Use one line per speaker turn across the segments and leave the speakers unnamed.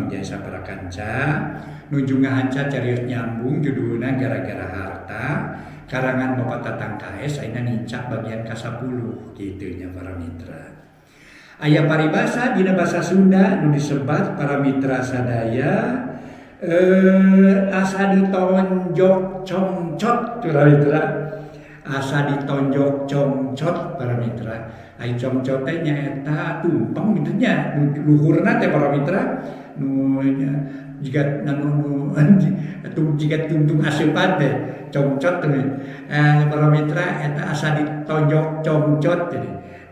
Mang Jaya saparakanca nuju ngahanca carios nyambung judulna gara-gara harta karangan Bapak Tatang KS ayeuna nincak bagian ka-10 kitu nya para mitra. Aya paribasa dina basa Sunda nu disebat para mitra sadaya asa ditonjok congcot para mitra. Asa ditonjok congcot para mitra. Ai congcot teh nyaeta tumpeng kitu nya luhurna teh para mitra nu nya jiga nu jiga tungtung aseupan teh congcot teh para mitra eta asa ditonjok congcot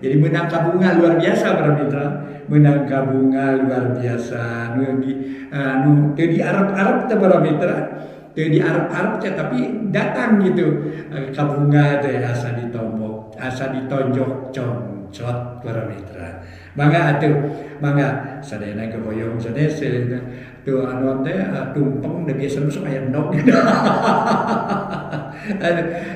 jadi meunang kabunga luar biasa para mitra meunang kabunga luar biasa nu di nu teu diarep-arep teh para mitra teu diarep-arep teh tapi datang gitu kabunga teh asa ditombok asa ditonjok congcot para mitra. Mangga atuh mangga sadayana gehoyong sanes tuh anu teh tumpeng da biasa sok aya endog.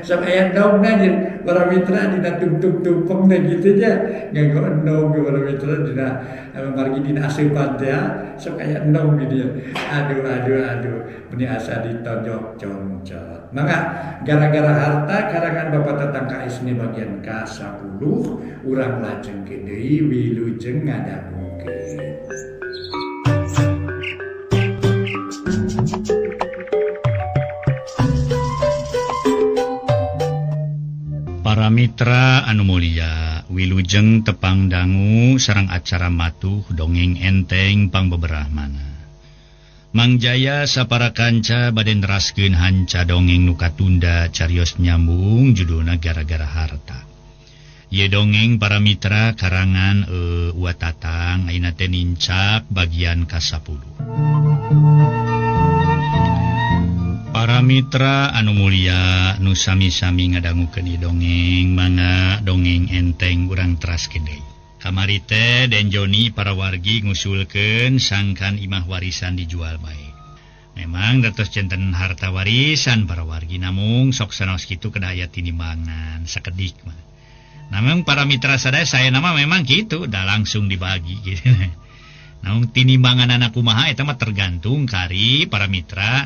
Sok aya endogna para mitra dina tungtung tumpeng teh kitu nya nganggo endog para mitra dina margi dina aseupan teh sok aya endog gitu ya. Aduh aduh aduh meni asa ditonjok congcot. Mangga gara-gara harta karangan Bapak Tatang KS ini bagian ka-10 urang lajengkeun deui wilujeng ngadangukeun.
Para mitra anu mulia, wilujeng tepang dangu sareng acara matuh dongeng enteng pangbeberahmana. Mang Jaya sapara kanca bade neraskeun hanca dongeng nu katunda carios nyambung judulna gara-gara harta. Ye dongeng para mitra karangan Wa Tatang ayeuna teh nincak bagian ka-10. Para mitra anu mulia nu sami-sami ngadangukeun ieu dongeng mangga dongeng enteng urang teraskeun deui. Kamari teh Den Joni para wargi ngusulkeun sangkan imah warisan dijual bae. Memang datos janten harta warisan para wargi namung sok sanaos kitu kedah aya tinimbangan sakedik mah. Namung para mitra sadaya saya nama memang kitu dah langsung dibagi gitu. Namun tinimbangan anak kumaha eta mah tergantung kari para mitra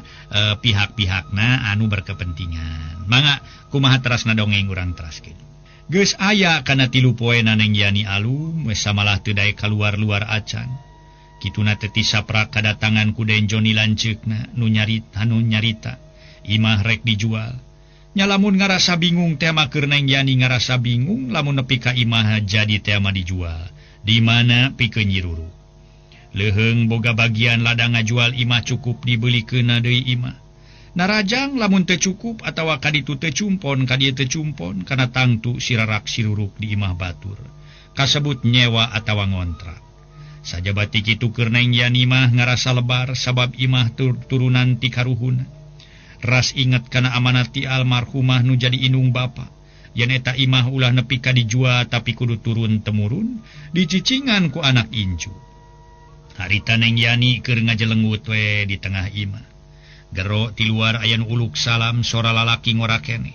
pihak-pihakna anu berkepentingan. Mangga kumaha terasna dongeng urang teraskeun. Geus aya kana 3 poena Neng Yani alum we samalah teu daek kaluar-luar acan. Kituna teh ti saprak kadatangan ku Den Joni lanceukna nu nyarita nu nyarita imah rek dijual. Nya lamun ngarasa bingung teh mah keur Neng Yani ngarasa bingung lamun nepi ka imah jadi teh mah dijual. Di mana pikeun nyiruru. Leuheung boga bagian ladang ngajual imah cukup dibelikeunna deui imah. Narajang lamun teu cukup atawa kaditu teu cumpon ka dieu teu cumpon kana tangtu sirarak siruruk di imah batur. Kasebut nyewa atawa ngontrak. Sajabati kitu keur Neng Yani mah ngarasa lebar sabab imah turunan ti karuhuna. Ras inget kana amanat ti almarhumah nu jadi indung bapa. Yen eta imah ulah nepi ka dijual tapi kudu turun temurun dicicingan ku anak incu. Harita Neng Yani keur ngajelengut we di tengah imah. Gero ti luar aya nu uluk salam sora lalaki ngorakene.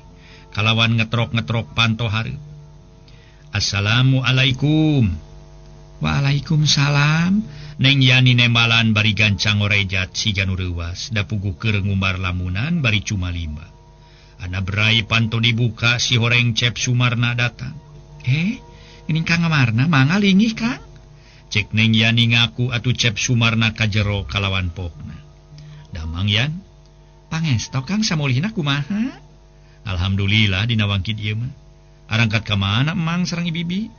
Kalawan ngetrok-ngetrok panto hareup. Assalamualaikum. Waalaikumsalam. Neng Yani nembalan bari gancang ngorejat siga nu reuwas da puguh keur ngumbar lamunan bari cumalimba. Ana berai panto dibuka si horeng Cep Sumarna datang. Ini Kang Marna mangga lingih Kang. Cek Neng Yani ngaku atuh Cep Sumarna kajero kalawan pokna. Damang Yan, pangesto Kang samulihna kumaha? Alhamdulillah dina wangkid ieu mah. Arangkat ka mana Mang sareng Ibibi?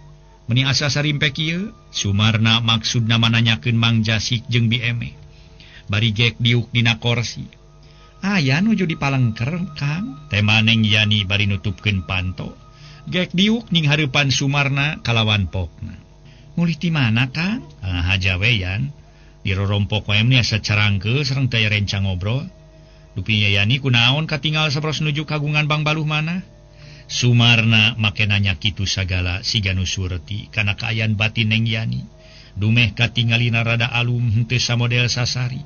Meni asa sarimpek ieu. Sumarna maksudna mananyakeun Mang Jasik jeung Bi Eme. Bari gek diuk dina korsi. Aya nuju di palengker Kang. Tema Neng Yani bari nutupkeun panto. Gek diuk ning hareupan Sumarna kalawan pokna. Mulih ti mana Kang? Ah haja we Yan. Dirorompok wae meni asa carangkeul sareng teh rencang ngobrol. Dupi Yani kunaon katinggal sabros nuju kagungan Bang Baluh mana? Sumarna make nanya kitu sagala siga nu surti kana kaayaan batin Neng Yani. Dumeh katingalina rada alum henteu samodel sasari.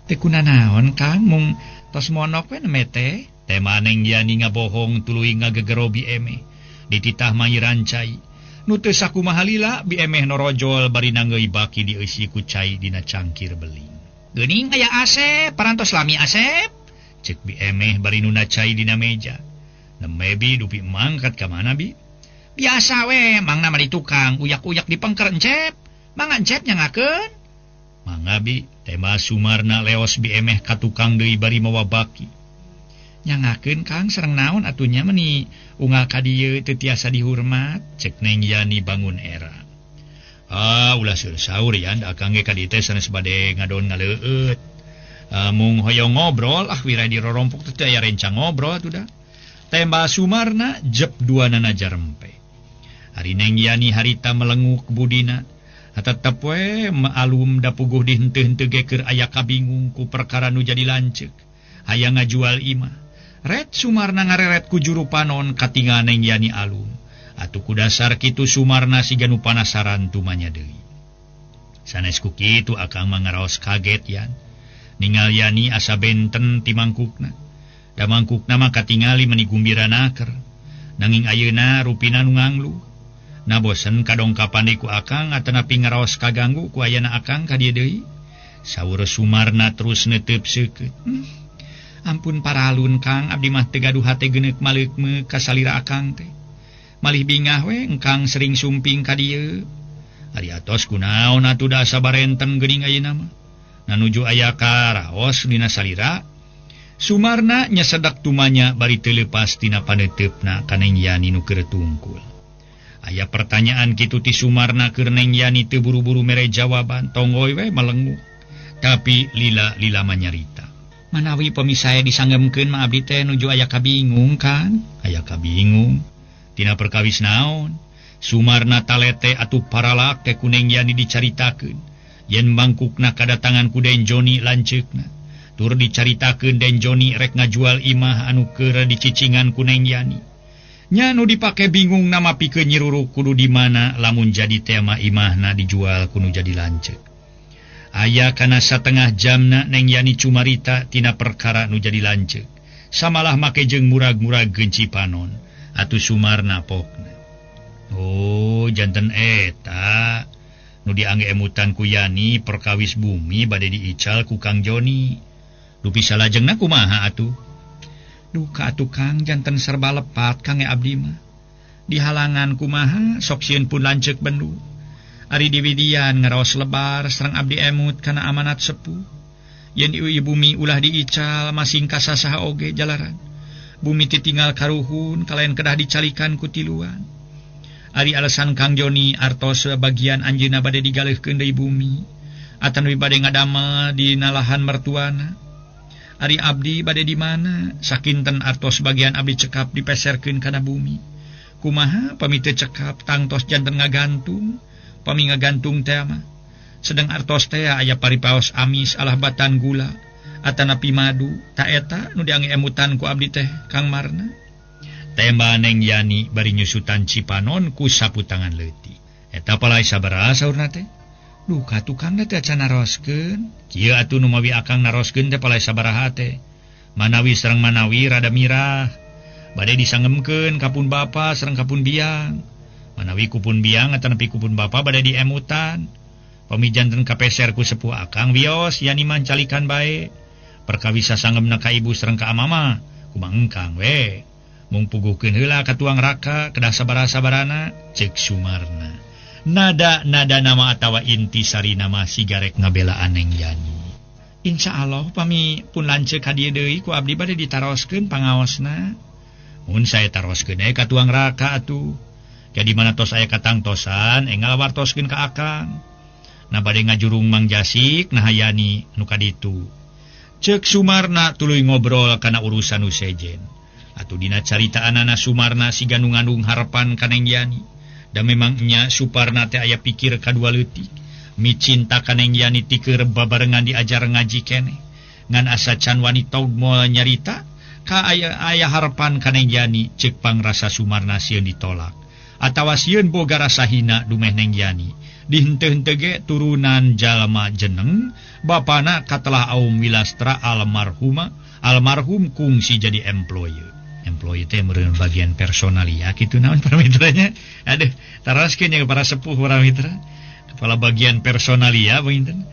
Teu kunanaon Kang mung tos monok we neme teh. Tema Neng Yani ngabohong tuluy ngagegero Bi Emeh. Dititah mayiran cai. Nu teu sakumaha lila Bi Emeh norojol bari nanggeuy baki dieusi ku cai dina cangkir beling. Geuning aya Asep, parantos lami Asep. Cek Bi Emeh bari nunda cai dina meja. Nembe bi dupi mangkat ka mana bi? Biasa we, mangna mah di tukang, uyak-uyak di pengker Encep. Mangga Encep nyangakeun. Mangga bi, tema Sumarna leos Bi Emeh ka tukang deui bari mawa baki. Nyangakeun Kang sareng naon atunya meni unggal ka dieu teu tiasa dihormat, cek Neng Yani bangun era. Ah, ulah seur saur yan, akang ge ka dieu teh sanes bade ngadon ngaleueut. Mung hoyong ngobrol, ah wirai dirorompok teh aya rencang ngobrol atuh da. Tembal Sumarna jep duanana jarempe. Ari Neng Yani harita melenguk budina. Tetep we alum da puguh dihenteu-henteu ge keur aya kabingung ku perkara nu jadi lanceuk. Hayang ngajual imah. Ret Sumarna ngareret ku juru panon katingal Neng Yani alum. Atuh ku dasar kitu Sumarna siga nu panasaran tumanya deui. Sanes ku kitu akang mah ngaraos kaget yan. Ningal Yani asa benten ti mangkukna. Da mangkukna mah katingali meni gumbira naker. Nanging ayeuna rupina nu ngangluh. Na bosen kadongkapan deui ku akang atanapi ngaraos kaganggu ku ayana akang ka dieu deui. Saur Sumarna terus neuteub seukeut. Ampun paralun Kang, abdi mah teu gaduh hate geuneuk maleukmeuk ka salira akang teh. Malih bingah we engkang sering sumping ka dieu. Ari atos kunaon atuh da asa barenteng geuning ayeuna mah. Na nuju aya karaos dina salira. Sumarna nyesedak tumanya bari teu leupas tina paneuteupna ka Neng Yani nu keur tungkul. Aya pertanyaan kitu ti Sumarna keur Neng Yani teu buru-buru mere jawaban, tonggoy we melenguk. Tapi lila-lila manyarita. Manawi pami sae disanggemkeun mah abdi teh nuju aya kabingung kan? Aya kabingung. Tina perkawis naon? Sumarna talete atuh paralak teh ku Neng Yani dicaritakeun. Yen mangkukna kadatangan ku Den Joni lanceukna. Tur dicaritakeun Den Joni rek ngajual imah anu keur dicicingan ku Neng Yani. Nya nu dipake bingung nama pikeun nyiruruk kudu di mana lamun jadi tema imahna dijual kudu jadi lanceuk. Aya kana satengah jamna Neng Yani cumarita tina perkara nu jadi lanceuk. Samalah make jeung murag-murag genci panon atuh Sumarna pokna. Oh, janten eta nu diangge emutan ku Yani perkawis bumi bade diical ku Kang Joni. Dupi salajengna kumaha atuh? Duka atuh Kang janten serba lepat Kang abdi mah. Dihalangan kumaha sok sieun pun lanceuk bendu. Ari diwidian ngaraos lebar sareng abdi emut kana amanat sepuh. Yen ieu bumi ulah diical masing kasasaha oge jalaran. Bumi titinggal karuhun kalayan kedah dicalikan ku tiluan. Ari alasan Kang Joni artos bagian anjeunna bade digaleuhkeun deui bumi. Atanapi bade ngadamel dina lahan mertuana. Ari abdi bade di mana? Sakinten artos bagian abdi cekap dipeserkeun kana bumi. Kumaha pami teu cekap tangtos janten ngagantung, pami ngagantung teh mah. Sedang artos teh aya paripaos amis alah batan gula atanapi madu, ta eta nu diangge emutan ku abdi teh Kang Marna. Temba Neng Yani bari nyusutan cipanon ku sapu tangan leutik. Eta palai sabaraha saurna teh? Duka tukang teh acan naroskeun. Kieu atuh nu mawi akang naroskeun teh palai sabaraha teh. Manawi sareng manawi rada mirah. Bade disangemkeun ka pun bapa sareng ka pun biang. Manawi ku pun biang atanapi ku pun bapa bade diemutan. Pami janten kapeser ku sepuh akang wios Yani mah calikan bae. Perkawis sasangemna ka ibu sareng ka amama kumaha engkang we. Mung puguhkeun heula ka tuang raka kedah sabaraha-sabarana cek Sumarna. Nada-nada nama atawa inti sari nama sigarek ngabelaan Neng Yani. Insya Allah pami pun lanceuk ka dieu deui ku abdi bade ditaroskeun pangaosna. Mun saya taroskeun ka tuang raka atuh. Jadi mana tos aya katangtosan enggal wartoskeun ka akang. Nah bade ngajurung Mang Jasik nah Yani nu kaditu. Cek Sumarna tuluy ngobrol kana urusan nu sejen. Atuh dina caritaanana Sumarna siga nu ngandung harepan ka Neng Yani. Da memang nya Suparna teh aya pikir kadua leutik. Micinta ka Neng Yani tikeur babarengan diajar ngaji keneh. Ngan asa can wani togmol nyarita ka aya harepan ka Neng Yani ceuk pangrasa Sumarna sieun ditolak. Atawa sieun boga rasa hina dumeh Neng Yani. Dihenteu-henteu ge turunan jalma jeneng bapana katelah Aum Wilastra almarhuma almarhum kungsi jadi employee. Employee teh meureun bagian personalia kitu naon para mitranya. Aduh, taroskeun nya para sepuh para mitra. Kepala bagian personalia punten.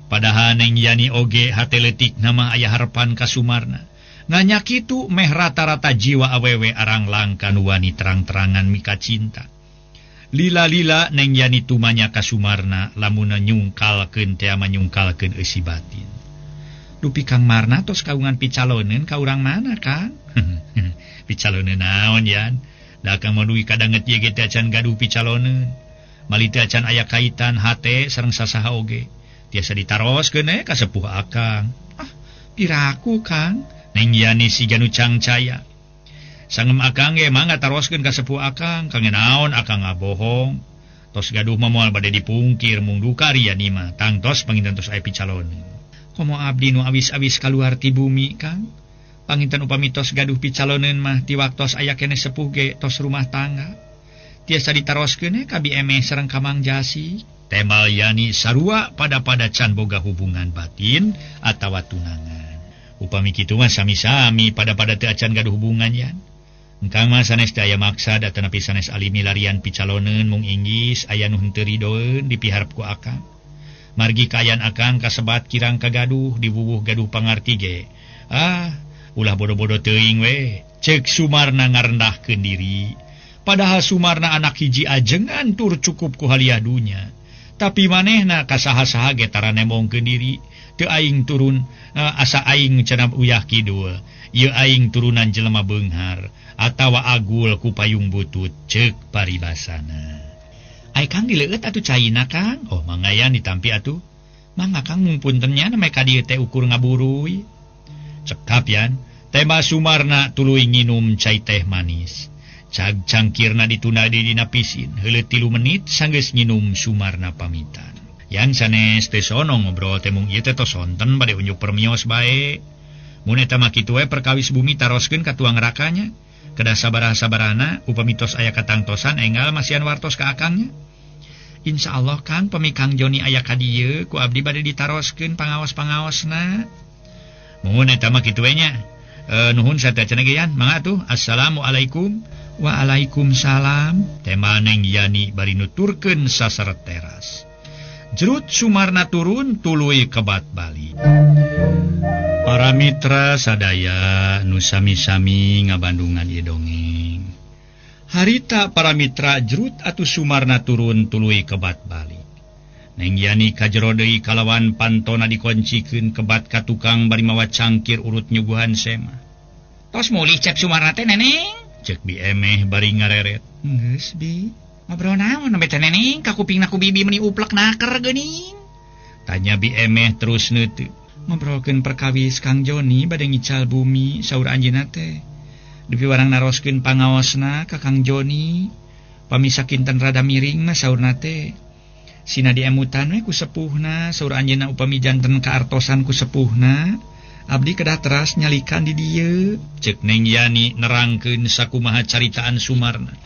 Padahal Neng Yani oge hate leutik nama aya harepan ka Sumarna. Nganya kitu meh rata-rata jiwa awewe aranglang kanu wani terang-terangan mika cinta. Lila-lila Neng Yani tumanya ka Sumarna lamun nyungkalkeun teh manyungkalkeun eusi batin. Dupi Kang Marna tos kagungan picaloneun ka urang mana Kang? Picaloneun naon Yan? Da Kang mah dugi kadanget ye ge teh acan gaduh picaloneun. Mali teh acan aya kaitan hate sareng sasaha oge. Tiasa ditaroskeun ka sepuh akang. Ah, piraku Kang. Neng Yani siga nu cangcaya. Sangem akang ge mangga taroskeun ka sepuh akang, kangen naon akang ngabohong. Tos gaduh mah moal bade dipungkir mung duka ari Yani mah tangtos panginten tos aya picaloneun. Komo abdi nu awis-awis kaluar ti bumi Kang. Panginten upami tos gaduh picaloneun mah ti waktos aya keneh sepuh ge tos rumah tangga. Tiasa ditaroskeun ka Bi Emeh sareng ka Mang Jasi. Temal Yani sarua pada-pada can boga hubungan batin atawa tunangan. Upami kitu mah sami-sami pada-pada teu acan gaduh hubungan Yan. Engkang mah sanes teu aya maksad atanapi sanes alimi larian picaloneun mung inggis aya nu henteu ridoeun dipiharep ku akang. Margi kaayaan akang kasebat kirang kagaduh diwuwuh gaduh pangarti ge. Ah, ulah bodo-bodo teuing we. Ceuk Sumarna ngarendahkeun diri. Padahal Sumarna anak hiji ajengan tur cukup ku haliah dunya. Tapi manehna kasaha-saha ge tara nemongkeun diri. Teu aing turun asa aing cenah uyah kidul. Ieu aing turunan jelema beunghar atawa agul ku payung butut ceuk paribasana. Ai Kang dileueut atuh caina Kang. Oh mangayan ditampi atuh. Mangga Kang mung punten nya nameh ka dieu teh ukur ngaburuy. Cekap Yan. Tema Sumarna tuluy nginum cai teh manis. Cag cangkirna ditunda di dina pisin. Heuleut 3 menit sanggeus nginum Sumarna pamitan. Yan sanes teh sono ngobrol teh mung ieu teh tos sonten bade unjuk permios bae. Mun eta mah kitu we perkawis bumi taroskeun ka tuang rakanya. Kedah sabaraha-sabarahana upami tos aya katangtosan enggal masihan wartos ka akangnya. Insyaallah Kang pami Kang Joni aya ka dieu ku abdi bade ditaroskeun pangaos-pangaosna. Mun eta mah kitu we nya. Nuhun sateuacan ge Yan. Mangga atuh. Assalamualaikum. Waalaikumsalam. Tema Neng Yani bari nuturkeun saseret teras. Jerut Sumarna turun tuluy kebat balik. Para mitra sadaya nu sami-sami ngabandungan ieu dongeng. Harita para mitra jerut atuh Sumarna turun tuluy kebat balik. Neng Yani kajero deui kalawan pantona dikoncikeun kebat ka tukang bari mawa cangkir urut nyuguhan sema. Tos mulih cep Sumarna teh Neneng. Cek Bi Emeh bari ngareret. Geus Bi. Ngobrol naon nembe teh Neneng ka kupingna ku bibi meuni uplek naker geuning. Tanya Bi Emeh terus neuteut. Ngobrolkeun perkawis Kang Joni bade ngical bumi saur anjeunna teh. Dupi warang naroskeun pangaosna ka Kang Joni. Pamisa kinten rada miring mah saurna teh. Sina diemutan we ku sepuhna saur anjeunna upami janten kaartosan ku sepuhna. Abdi kedah teras nyalikan di dieu. Ceuk Neng Yani nerangkeun sakumaha caritaan Sumarna.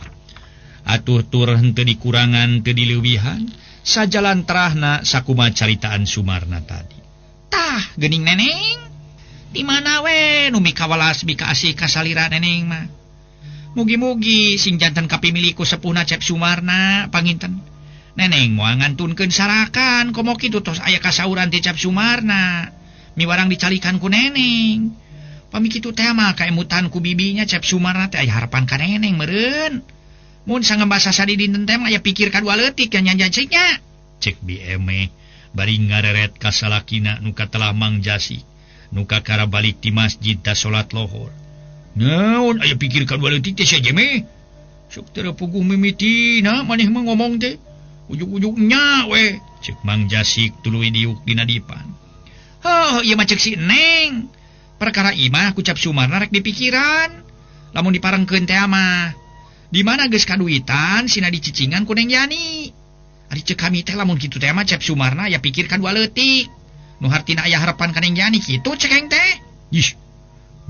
Atuh tur henteu dikurangan teu dileuwihan, sajalan terahna sakumaha caritaan Sumarna tadi. Tah geuning Neneng. Di mana we nu mikawalas mikaasih kasalira Neneng mah. Mugi-mugi sing janten kapimilih ku sepuhna Cep Sumarna panginten. Neneng moal ngantunkeun sarakan komo kitu tos aya kasauran ti Cep Sumarna. Miwarang dicalikan ku Neneng. Pami kitu teh mah kaemutan ku bibinya Cep Sumarna teh aya harapan ka Neneng meureun. Mun sangembasa sadi dinten teh mah aya pikir kadua leutik nya nyanjaciknya. Cek Bi Emeh bari ngareret ka salakina nu katelah Mang Jasi nu kakara balik ti masjid ta salat lohor. Naon aya pikir kadua leutik teh sia jeme? Sok teu puguh mimitina maneh mah ngomong teh. Ujug-ujug nya we. Cek Mang Jasik tuluy diuk dina dipan. Oh, ieu mah cek si Neng. Perkara imah ku Cep Sumarna rek dipikiran. Lamun diparengkeun teh mah. Di mana geus kaduitan sina dicicingan ku Neng Yani. Ari cek kami teh lamun kitu teh mah Cep Sumarna aya pikir kadua leutik. Nu hartina aya harapan ka Neng Yani kitu cek aing teh. Ih.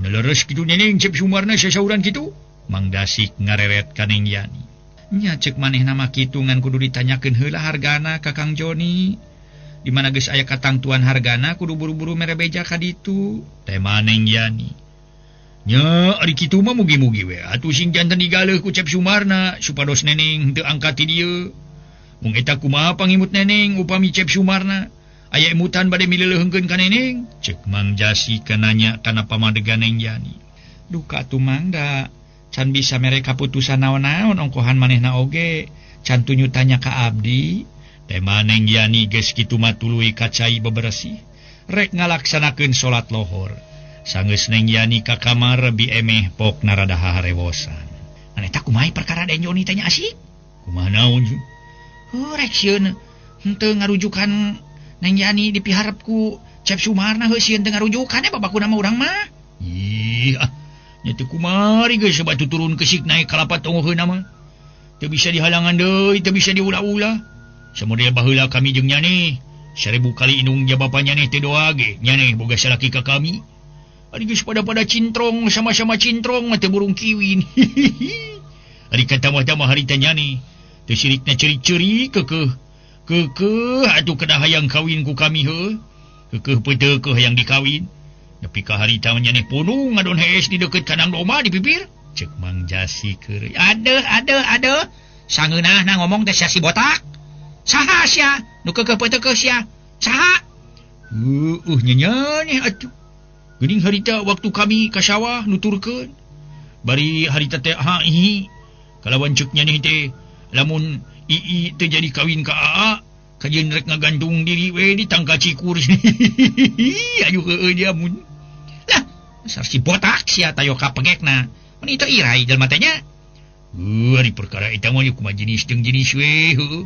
Naleres kitu Neneng Cep Sumarna sasauran kitu. Mang Dasik ngareret ka Neng Yani. Nya cek manehna mah kitu ngan kudu ditanyakeun heula hargana ka Kang Joni. Di mana geus aya katangtuan hargana kudu buru-buru mere beja ka ditu. Tema Neng Yani. Nya ari kitu mah mugi-mugi we atuh sing janten digaleuh ku Cep Sumarna supados Neneng teu angkat ti dieu. Mung eta kumaha pangimut Neneng upami Cep Sumarna. Aya emutan bade mileuleungkeun ka Neneng. Cek Mang Jasi nanya kana pamadegan Neng Yani. Duka atuh mangga. Can bisa mere kaputusan naon-naon ongkohan manehna oge. Can tunyu tanya ka abdi. Tema Neng Yani geus kitu mah tuluy ka cai beberesih. Rek ngalaksanakeun salat lohor. Sanggeus Neng Yani ka kamar bi emeh pokna rada harewosan. Maneh tah kumaha perkara Den Joni teh nya asik? Kumaha naon? Heuh rek sieun henteu ngarujukan Neng Yani dipiharep ku Cep Sumarna heuh sieun teu ngarujukan babakuna mah urang mah. Ih ah nya teu kumari geus batu turun kesik naik kalapa tongoheuna mah. Teu bisa dihalangan deui, teu bisa diulah-ulah. Samodel baheula kami jeung nyaneh, 1000 kali indung ja bapa nyaneh teu doa ge, nyaneh boga salaki ka kami. Ari geus pada-pada cintrong, sama-sama cintrong mah teu burung kiwin. Ari katamah-tamah harita nyaneh, teu sirikna ceurik-ceurik keukeuh. Keukeuh atuh kedah hayang kawin ku kami heuh. Keukeuh peuteukeuh hayang dikawin. Nepi ka harita nyaneh punung ngadon hees di deukeut kandang domba di pipir. Cek Mang Jasi keur. Aduh aduh aduh. Sangeunahna ngomong teh sia si botak. Saha sia nu keukeuh peuteukeuh sia? Saha? Heueuh nyaneh atuh. Geuning harita waktu kami ka sawah nuturkeun. Bari harita teh ha ihi. Kalawan ceuk nyaneh teh lamun ii teu jadi kawin ka aa kajeun rek ngagantung diri we di tangka cikur. Aduh heueuh dia mun. Lah, dasar si botak sia tayo ka pegekna. Mun itu irai jelema teh nya. Heuh ari perkara eta mah kumaha jenis jeung jenis we heueuh.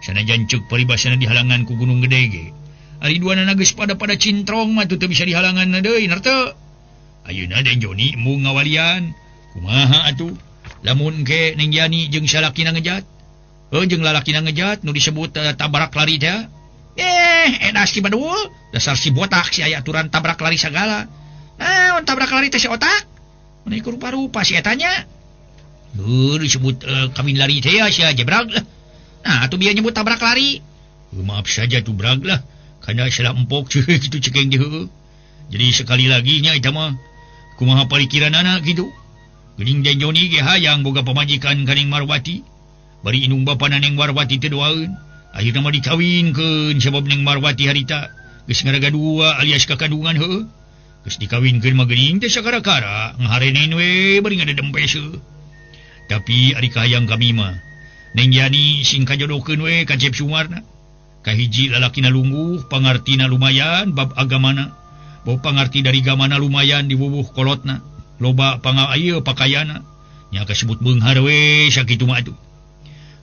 Sanajan ceuk paribasana dihalangan ku Gunung Gede ge. Ari duanana geus pada-pada cintrong mah teu bisa dihalangan deui narteu. Ayeuna Den Joni embung ngawalian. Kumaha atuh? Lamun ke Neng Yani jeung salakina ngejat. Heuh jeung lalakina ngejat nu disebut tabrak lari teh. Edas si badul, dasar si botak si aya aturan tabrak lari sagala. Naon tabrak lari teh si otak? Mun ieu rupa-rupa si eta nya. Heuh disebut kawin lari teh ya sia jebrag lah. Nah atuh bieu nyebut tabrak lari. Maaf saja tuh brag lah. Karena salah empok kitu cekeng teh heueuh. Jadi sekali lagi nya eta mah kumaha parikiranana kitu. Geuning Den Joni ge hayang boga pamajikan ka Neng Marwati. Bari indung bapana Neng Marwati teu doaeun. Akhirna mah dikawinkeun sabab Neng Marwati harita geus ngaraga dua alias kakandungan heueuh. Geus dikawinkeun mah geuning teh sakara-kara ngaharenen we bari ngadedempes heueuh. Tapi ari kahayang kami mah Neng Yani sing kajodohkeun we ka Cep Sumarna. Kahiji lalakina lungguh, pangartina lumayan bab agamana. Bau pangarti dari gamana lumayan diwuwuh kolotna. Loba panga ieu pakayana. Nya kasebut beunghar we sakitu mah atuh.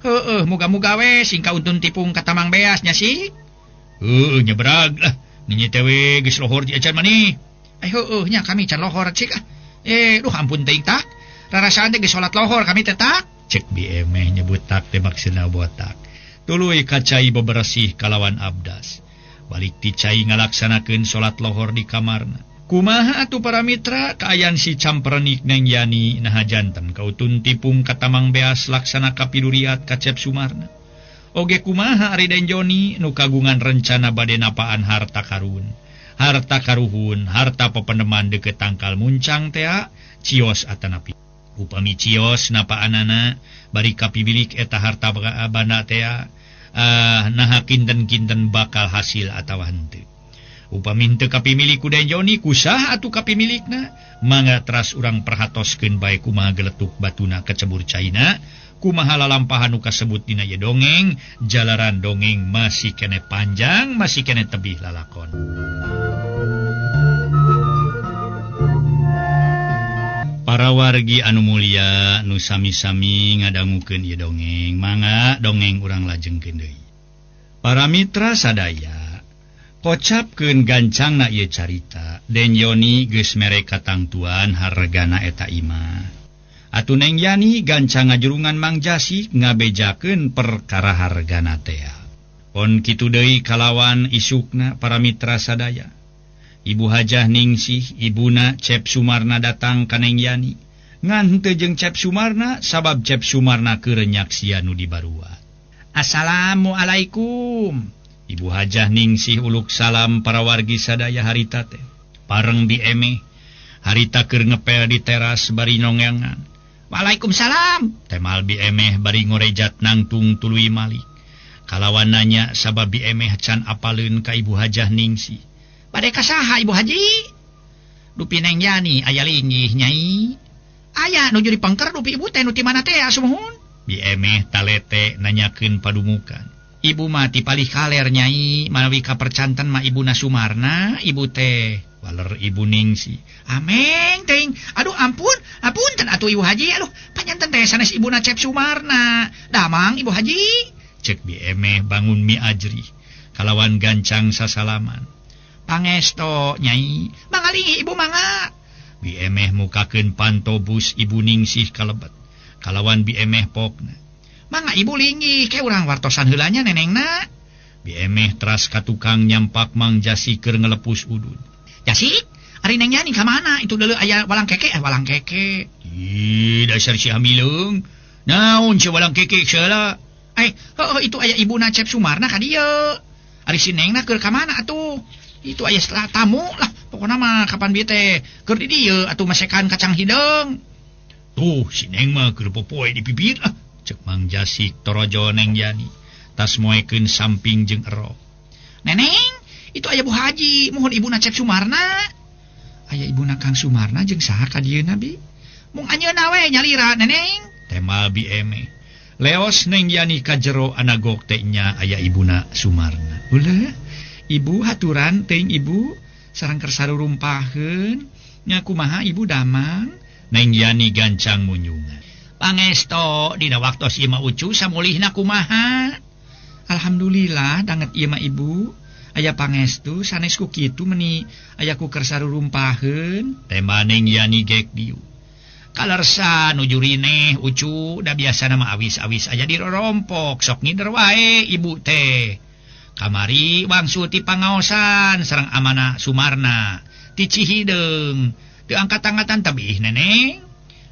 Heueuh, muga-muga we sing kauntun tipung ka Tamang Beas nya sih. Heueuh nyebrag lah. Nyi teh we geus lohor di acan maneh. Heueuh nya kami can lohor cik ah. Duh ampun teuing tak. Rarasaan teh geus salat lohor kami teh tak. Cek bi emeh nyebut tak teh maksudna botak. Tuluy ka cai beberesih kalawan abdas. Balik ti cai ngalaksanakeun salat lohor di kamarna. Kumaha atuh para mitra kaayaan si campernik Neng Yani naha janten kautun tipung ka Tamang Beas laksana kapiduriat ka Cep Sumarna. Oge kumaha ari Den Joni nu kagungan rencana bade napaan harta karun. Harta karuhun, harta pependeman deukeut tangkal muncang tea cios atanapi. Upami cios napaanana bari kapibilik eta harta banda tea naha kinten-kinten bakal hasil atawa henteu. Upami henteu kapimilik ku Den Joni kusaha atuh kapimilikna mangga teras urang perhatoskeun bae kumaha geletuk batuna kecebur caina kumaha lalampahan nu kasebut dina ieu dongeng jalaran dongeng masih keneh panjang masih keneh tebih lalakon. Para wargi anu mulia nu sami-sami ngadangukeun ieu dongeng mangga dongeng urang lajengkeun deui. Para mitra sadaya kocapkeun gancangna ieu carita Den Joni geus mere katangtuan hargana eta imah. Atuh Neng Yani gancang ngajurungan Mang Jasi ngabejakeun perkara hargana tea. Pon kitu deui kalawan isukna para mitra sadaya. Ibu Hajah Ningsih ibuna Cep Sumarna datang ka Neng Yani. Ngan henteu jeung Cep Sumarna sabab Cep Sumarna keur nyaksian nu dibaruat. Assalamualaikum. Ibu Hajah Ningsih uluk salam para wargi sadaya harita teh. Pareng bi emeh harita keur ngepel di teras bari nongengan. Waalaikumsalam. Temal bi emeh bari ngorejat nangtung tuluy malik. Kalawan nanya sabab Bi Emeh can apaleun ka Ibu Hajah Ningsih. Bade ka saha Ibu Haji? Dupi Neng Yani aya linggih Nyai. Aya nuju dipengker dupi ibu teh nu ti mana teh sumuhun? Bi Emeh talete nanyakeun padumukan. Ibu mah ti palih kaler Nyai, manawi kapercanten mah ibuna Sumarna, ibu teh. Waler Ibu Ningsih. Ameng teuing. Aduh ampun, apunten atuh Ibu Haji. Aduh, panyanten teh sanes ibuna Cep Sumarna. Damang Ibu Haji. Cek Bi Emeh bangun mi ajri. Kalawan gancang sasalaman. Pangesto Nyai, mangalingi ibu mangga. Bi Emeh mukakeun pantobus Ibu Ningsih kalebet. Kalawan Bi Emeh pokna. Mangga ibu linggih ke urang wartosan heula nya nenengna. Bi Emeh teras ka tukang nyampak Mang Jasi keur ngelepus udud. Jasik, ari Neng Yani ka mana? Itu deuleu aya walang keke, walang keke. Ih, dasar si Hamileung. Naon si walang keke seula? Heuh itu aya ibuna Cep Sumarna ka dieu. Ari si Nengna keur ka mana atuh? Itu aya setelah tamu lah. Pokona mah kapan bieu teh keur di dieu atuh masekan kacang hideung. Tuh si Neng mah keur popoe di bibir ah. Cek Mang Jasik torojo Neng Yani. Tas moekeun samping jeung erok. Neneng, itu aya Bu Haji, mohon ibuna Cep Sumarna. Aya ibuna Kang Sumarna jeung saha ka dieuna bi? Mung anjeunna we nyalira neneng. Tema Bi Emeh. Leos Neng Yani ka jero anagok teh nya aya ibuna Sumarna. Ulah, ibu haturan teuing ibu sareng kersa rumpaheun. Nya kumaha ibu damang? Neng Yani gancang munyungan. Pangesto dina waktos ieu mah ucu samulihna kumaha? Alhamdulillah danget ieu mah ibu. Aya pangestu sanes ku kitu meni aya ku kersa rurumpaheun. Tema Neng Yani gek dieu. Kalersa nuju rineh ucu da biasana mah awis-awis aya dirorompok sok ngider wae ibu teh. Kamari wangsul ti pangaosan sareng amana Sumarna ti Cihideung teu angkat-angkatan tabih neneng.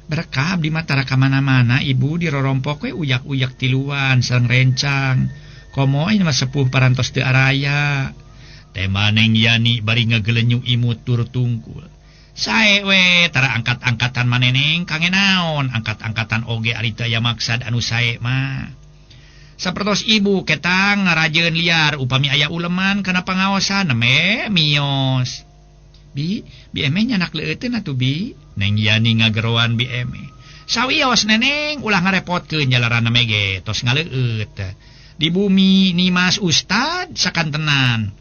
Berkah abdi mah tara ka mana-mana ibu dirorompok we uyak-uyak tiluan sareng rencang. Komo ini mah sepuh parantos teu araya. Tema Neng Yani bari ngagelenyu imut tur tungkul. Sae we tara angkat-angkatan maneneng kange naon angkat-angkatan oge ari teu aya maksad anu sae mah. Sapertos ibu ketang ngarajeun liar upami aya uleman kana pangaosan me mios. Bi, Bi Emeh nyanak leuteun atuh bi. Neng Yani ngageroan Bi Emeh. Sawios neneng ulah ngarepotkeun jalaranna mege tos ngaleueut. Di bumi Nimas Ustad sakantenan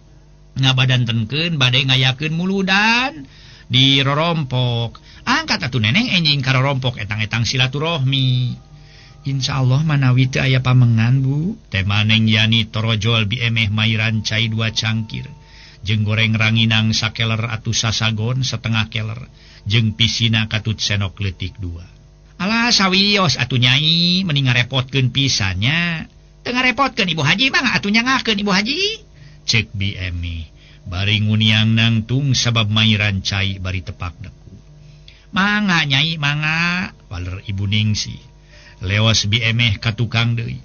ngabadantenkeun bade ngayakeun muludan di rorompok. Angkat atuh neneng enjing ka rorompok etang-etang silaturahmi. Insyaallah manawi teu aya pamengan bu. Tema Neng Yani torojol Bi Emeh mairan cai 2 cangkir jeung goreng ranginang sakeler atuh sasagon setengah keler jeung pisina katut senok leutik 2. Alah sawios atuh Nyai meni ngarepotkeun pisan nya. Teu ngarepotkeun Ibu Haji mah atuh nyangakeun Ibu Haji. Cek Bi Emeh bari nguniang nangtung sabab mairan cai bari tepak deku. Mangga Nyai mangga waler Ibu Ningsih. Leos Bi Emeh ka tukang deui.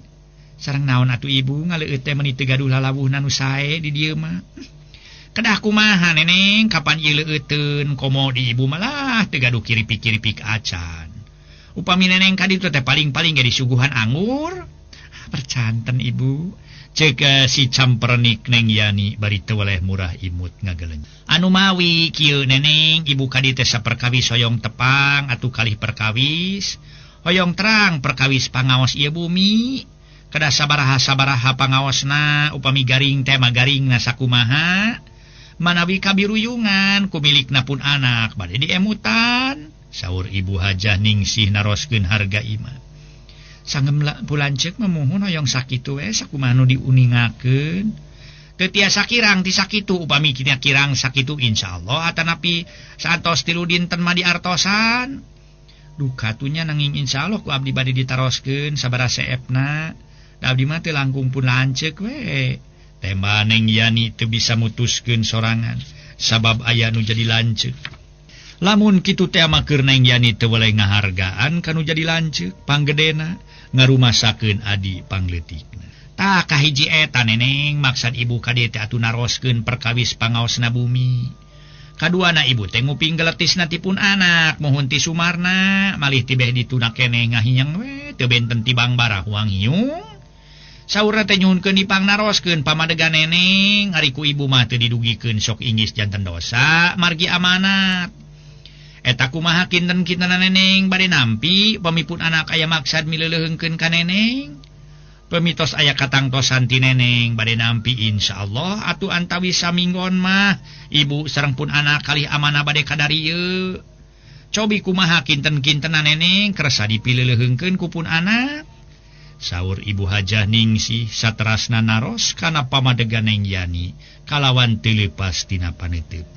Sareng naon atuh ibu ngaleueut teh meuni teu gaduh lalawuhna nu sae di dieu mah. Kedah kumaha neneng kapan ieu leueuteun komo di ibu malah teu gaduh kiripik-kiripik acan. Upami neneng ka ditu teh paling-paling ge disuguhan anggur. Percanten ibu. Cek si campernik Neng Yani bari teu weleh murah imut ngageleng. Anu mawi kieu neneng ibu ka dieu teh saperkawis hoyong tepang atuh kalih perkawis. Hoyong terang perkawis pangaos ieu bumi. Kedah sabaraha-sabaraha pangaosna upami garing teh mah garingna sakumaha. Manawi kabiruyungan kumilikna pun anak bade diemutan. Saur Ibu Hajah Ningsih naroskeun harga imah. Sangem pulanceuk memuhun hoyong sakitu we sakumaha nu diuningakeun. Teu tiasa kirang ti sakitu upami kinya kirang sakitu insyaallah atanapi saantos 3 dinten mah diartosan. Duka tunya nanging insyaallah ku abdi bade ditaroskeun sabaraha seepna. Da abdi mah teu langkung pun lanceuk we. Tema Neng Yani teu bisa mutuskeun sorangan sabab aya nu jadi lanceuk. Lamun kitu teh mah keur Neng Yani teu weleh ngahargaan kanu jadi lanceuk panggedena ngarumasakeun adi pangleutikna. Tah kahiji eta neneng maksad ibu ka dieu teh atuh naroskeun perkawis pangaosna bumi. Kaduana ibu teh nguping geletisna ti pun anak muhun ti Sumarna malih tibeh dituna keneh ngahinyang we teu benten tibang bara huang hiung. Saurna teh nyuhunkeun dipangnaroskeun pamadegan neneng ari ku ibu mah teu didugikeun sok inggis janten dosa margi amanat. Eta kumaha kinten-kintenan neneng bade nampi pamipun anak aya maksad mileuleheungkeun ka neneng. Pemitos aya katangtosan ti neneng bade nampi insyaallah atuh antawis saminggon mah ibu sareng pun anak kalih amanah bade kadarieu. Cobi kumaha kinten-kintenan neneng kersa dipileuleheungkeun ku pun anak. Saur Ibu Hajah Ningsih saterasna naros kana pamadegan Neng Yani kalawan teu leupas tina paneuteub.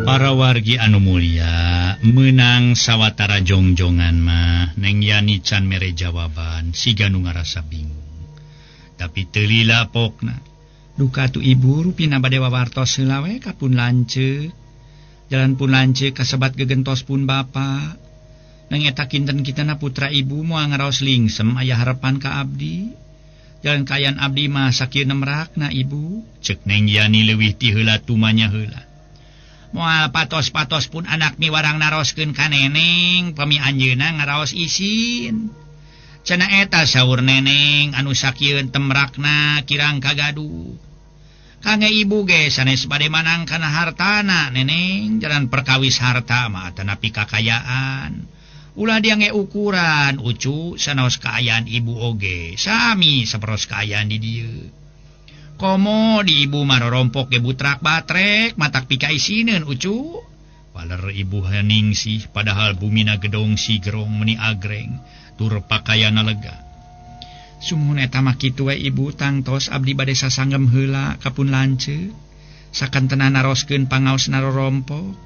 Para wargi anu mulia, meunang sawatara jongjongan mah Neng Yani can mere jawaban siga nu ngarasa bingung. Tapi teu lila pokna. Duka tu ibu rupina bade wawartos heula we ka pun lanceuk. Jalan pun lanceuk kasebat gegentos pun bapa. Neng eta kinten-kintena putra ibu moal ngaraos lingsem aya harepan ka abdi. Jalan kaayaan abdi mah sakieu nemrakna ibu. Ceuk Neng Yani leuwih ti heula tumanya heula. Moal patos-patos pun anak miwarang naroskeun ka neneng pami anjeunna ngaraos isin. Cenah eta saur neneng anu sakieun temrakna kirang kagaduh. Kangge ibu ge sanes bade manang kana hartana neneng jalan perkawis harta mah atanapi kakayaan. Ulah dia nge ukuran ucu sanaos kaayaan ibu oge sami saperos kaayaan di dieu. Komo di ibu mah rorompok ge butrak batrek matak pikaisineun ucu. Waler Ibu Ningsih padahal bumina gedong sigerong meni agreng tur pakaianna lega. Sumuhun eta mah kitu we ibu tangtos abdi bade sasanggem heula ka pun lanceuk. Sakantena naroskeun pangaosna rorompok.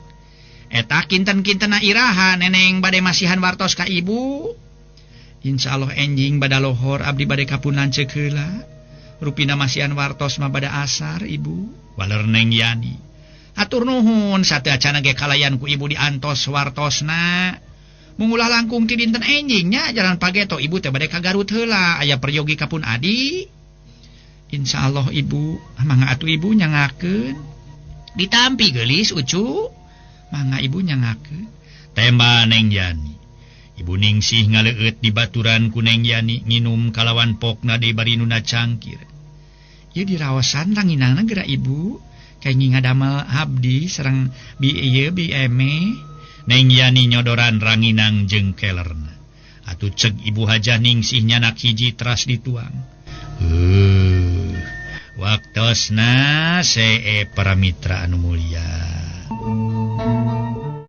Eta kinten-kintena iraha neneng bade masihan wartos ka ibu. Insyaallah enjing bada lohor abdi bade ka pun lanceuk heula. Rupina masihan wartos mah bada asar ibu. Waler Neng Yani. Hatur nuhun sateuacanna ge kalayan ku ibu diantos wartosna. Mungulah langkung ti dinten enjingnya jalan pageto ibu teh bade ka Garut heula aya peryogi ka pun adi. Insyaallah ibu mangga atuh ibu nyangakeun. Ditampi geulis ucu. Mangga ibu nyangakeun. Temba Neng Yani. Ibu Ningsih ngaleueut di baturan ku Neng Yani nginum kalawan pokna deui bari nuna cangkir. Ieu diraosan ranginangna geura ibu kenging ngadamel abdi sareng bi ieu bi eme. Neng Yani nyodoran ranginang jeung kelerna. Atuh ceg Ibu Hajah Ningsih nyanak hiji teras dituang. Waktosna see para mitra anu mulia.